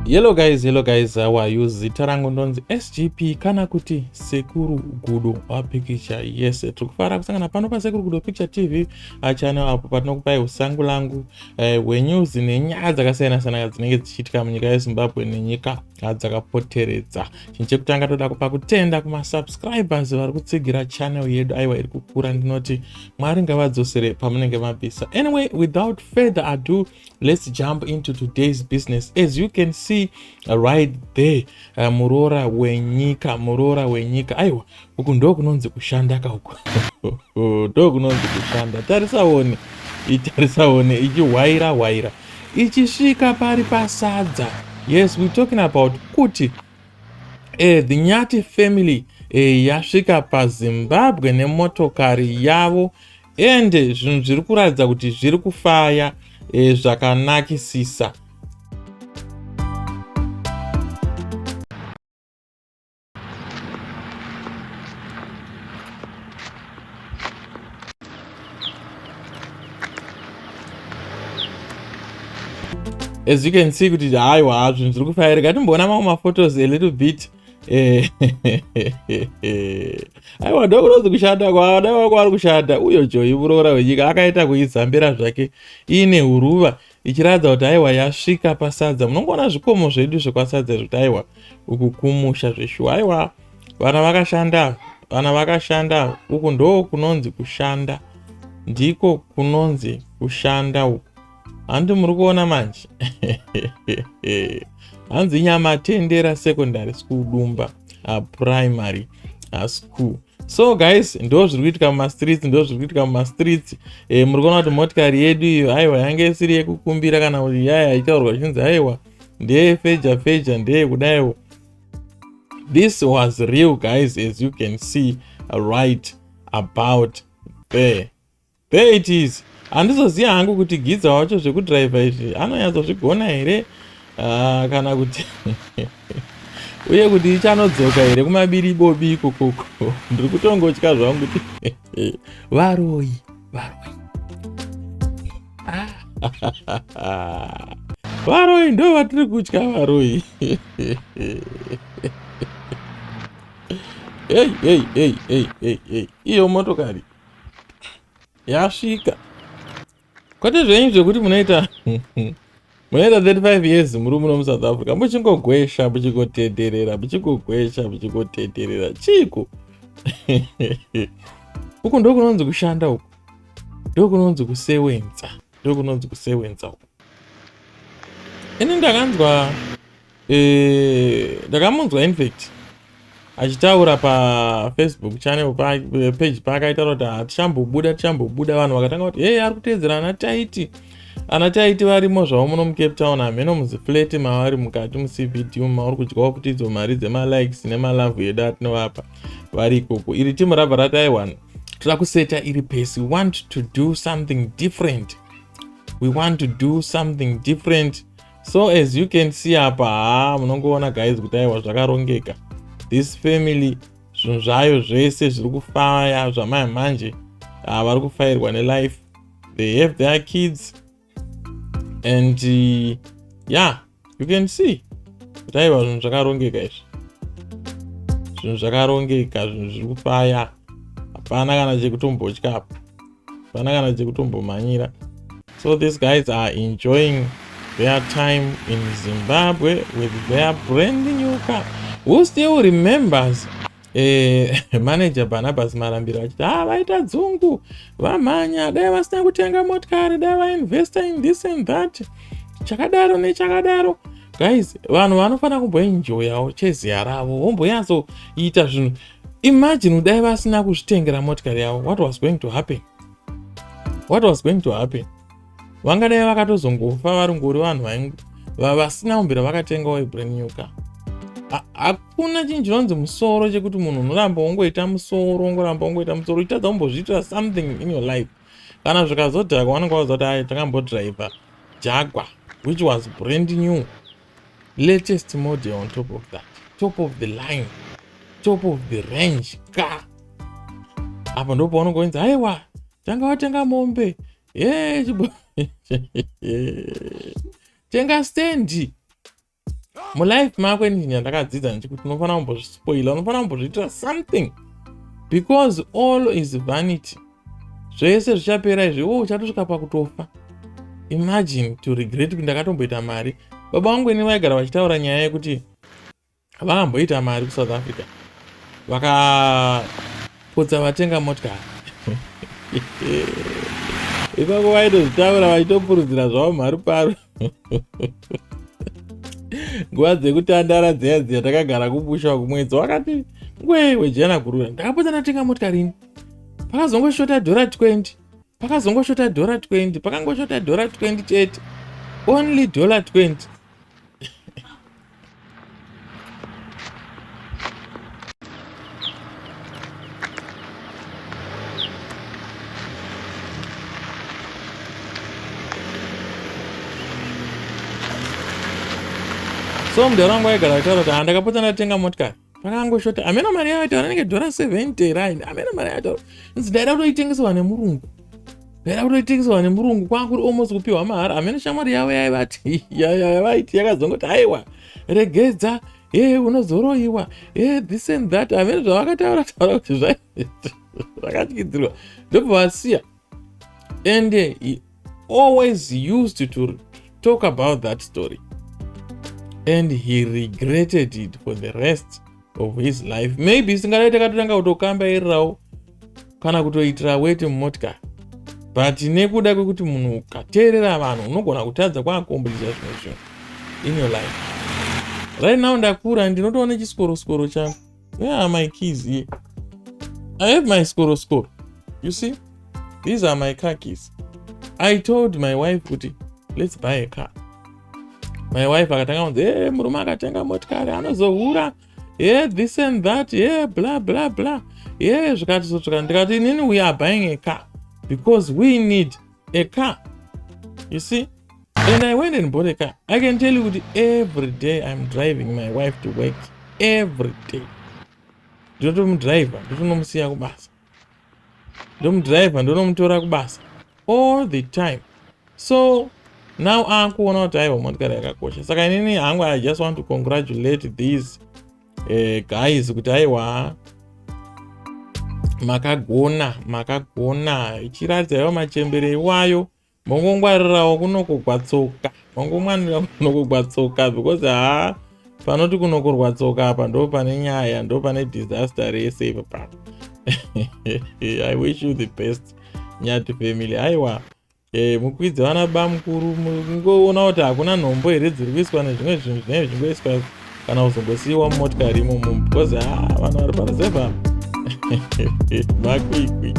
Hello guys, hello guys, how are you? Zita rangu ndonzi SGP kana kuti Sekuru Gudo wapikicha. Yes, tiri kufara kusangana pano paSekuru Gudo Picture TV channel apo patinokupai usangu langu hwenews nenyaya dzakasiyana siyana dzinenge dzichiitika munyika yeZimbabwe nenyika dzakapoteredza. Chinhu chekutanga toda kupa kutenda kumasubscribers vari kutsigira channel yedu, aiwa iri kukura, ndinoti Mwari ngavadzosere pamunenge mabvisa. Anyway, without further ado, let's jump into today's business. As you can see right there, muroora wenyika, muroora wenyika, aiwa uku ndo kunonzi kushanda ka uku, ndo kunonzi kushanda. Tarisaone, itarisaone ichihwaira hwaira ichisvika pari pasadza. Yes, we talking about kuti the Nyati family yasvika paZimbabwe nemotokari yavo, ende zvinhu zviri kuratidza kuti zviri kufaya zvakanakisisa. As you can see kuti haiwa zvinhu zviri kufaya. Rega timboona mamwe maphotos a little bit. Aiwa ndokunonzi kushanda kwavana vako vari kushanda. Uyo Joyi muroora wenyika akaita kuizambira zvake iine huruva ichiratidza kuti aiwa yasvika pasadza. Munongoona zvikomo zvedu zvekwasadza izvi kuti aiwa uku kumusha zveshuwa. Aiwa vana vakashanda, vana vakashanda. Uku ndo kunonzi kushanda, ndiko kunonzi kushanda uku. Handi muri kuona manje, hanzi Nyamatendera Secondary School, Dumba Primary School. So guys, ndo zviri kuitika mumastreets, ndo zviri kuitika mumastreets. Muri kuona kuti motikari yedu iyo aiwa yange isiri yekukumbira kana kuti yaya ichitaurwa ichinzi aiwa ndeyefeja feja, ndeyekudaiwo. This was real guys, as you can see right about there. There it is. Handizoziva hangu kuti Gidza wacho zvekudhiraivha izvi anonyatsozvigona here, kana kuti uye kuti ichanodzoka here kumabiribobi ikokoko. Ndiri kutongotya zvangu kuti varoyi, varoyi, varoyi ndo vatiri kutya, varoyi. Hey, hey, hey, hey, hey, hey. Iyo motokari yasvika, kwete zvenyu zvekuti munoita 35 years muri muno muSouth Africa muchingogwesha, muchingotenderera, muchingogwesha, muchingotenderera. Chiko uku? Ndo kunonzi kushanda uku, ndo kunonzi kusewenza, ndo kunonzi kusewenza uku. Ini ndakanzwa, ndakamunzwa infact achitaura paFacebook channel page paakaitaura kuti hatichambobuda, tichambobuda. Vanhu vakatanga kuti hey, ari kuteedzera ana Taiti. Ana Taiti varimo zvavo muno muCape Town, hameno muziflat mavari mukati muCBD mauri kudyawo futi idzo mari dzemalikes nemalove edu atinovapa vari ikoko. Iri timu rabva rati aiwa, toda kuseta iri pace. We want to do something different, we want to do something different. So as you can see apa, ha, munongoona guys kuti aiwa zvakarongeka. This family, zvinhu zvayo zvese zviri kufaya zvamai manje. Vari kufairwa nelife. They have their kids and yeah, you can see kuti aiwa zvinhu zvakarongeka izvi, zvinhu zvakarongeka, zvinhu zviri kufaya. Hapana kana chekutombotya apa, hapana kana chekutombomhanyira. So these guys are enjoying their time in Zimbabwe with their brand new car. Who still remembers manager Barnabas Marambiro achiti ah, vaita dzungu, vamhanya, dai vasina kutenga motikari, dai vainvesta in this and that, chakadaro nechakadaro? Guys, vanhu vanofanira kumboenjoyawo cheziya ravo, vombonyatsoita zvinhu. Imagine dai vasina kuzvitengera motikari yavo, what was going to happen? What was going to happen? Vangadai vakatozongofa vari ngori vanhu vasina kumbira vakatengawo ibrand new car. Hakuna chinhu chinonzi musoro chekuti munhu unoramba wongoita musoro, ungoramba wongoita musoro uchitadza kumbozviitira something in your life. Kana zvikazodhakwa, vanenge vaziva kuti ai takambodhiraivha Jaguar which was brand new, latest model, on top of that, top of the line, top of the range car. Apa ndo paunongoinzi aiwa tanga watenga mombe, ye tenga stendi. Mulife mako ini chandakadzidza ndechekuti unofanira kumbozvispoila, unofanira kumbozviitira something, because all is vanity. Zvese zvichapera izvi, wo uchatosvika pakutofa. Imagine to regret kuti ndakatomboita mari. Baba vangu ini vaigara vachitaura nyaya yekuti vakamboita mari kuSouth Africa, vakapotsa vatenga motikari. Ipapo vaitozvitaura vachitopurudzira zvavo mhari paro. Nguva dzekutandara dziya dziya, takagara kubusha kumwedzi wakati ngwe wejana gurura, ndakapotsa ndatenga motikari ini. Pakazongoshota dhora 20, pakazongoshota dhora 20, pakangoshota dhora 20 chete, only dollar 20. So mudhara wangu aigara achitaura kuti handakapotsa ndatenga motikari, pakangoshota amena mari yaitaura anenge dhora 70 rand, amena mari yaitaura nzi ndaida kutoitengeserwa nemurungu, ndaida kutoitengeserwa nemurungu, kwanga kuri almost kupiwa mahara. Amene shamwari yavo yaivati yavaiti yakazongoti aiwa, regedza, e unozoroyiwa, e this and that. Amene zvavakataura taura kuti zvakatyidzirwa, ndobva vasiya. And he always used to talk about that story and he regretted it for the rest of his life. Maybe singadai takatotanga kutokamba irirawo kana kutoitira weti mumotikari, but nekuda kwekuti munhu ukateerera vanhu unogona kutadza kuaccomplisha zvimwe zvinhu in your life. Right now ndakura, ndinotoona chiskoroscoro changu. Where are my keys here? I have my skoroscoro. You see, these are my car keys. I told my wife kuti let's buy a car. My wife akatanga kunzi, e murume akatenga motikari anozohura, ye this and that, ye blah blah blah, ye zvikati so. Ndikati inini we are buying a car because we need a car, you see. And I went and bought a car. I can tell you kuti every day I'm driving my wife to work. Every day ndinotomudhiraivha, ndotonomusiya kubasa, ndomudhiraivha, ndonomutora kubasa all the time. So now akuona kuti aiwa, motikari yakakosha. Saka inini hangu I just want to congratulate these guys kuti aiwa, makagona, makagona. Ichiratidza iwa machembere iwayo, mongongwarirawo kunokogwa tsoka, mongomwanira kunokogwa tsoka, because haa, panoti kunokorwa tsoka apa ndo pane nyaya, ndo pane disaster rese ipapapo. I wish you the best, Nyati family. Aiwa, mukwidze vana bamukuru, mungoona kuti hakuna nhombo here dziri kuiswa nezvimwe zvinhu zvinenge zvichingoiswa kana kuzongosiyiwa mumotikari imomo, because ha, vanhu vari paruzevha makwikwi.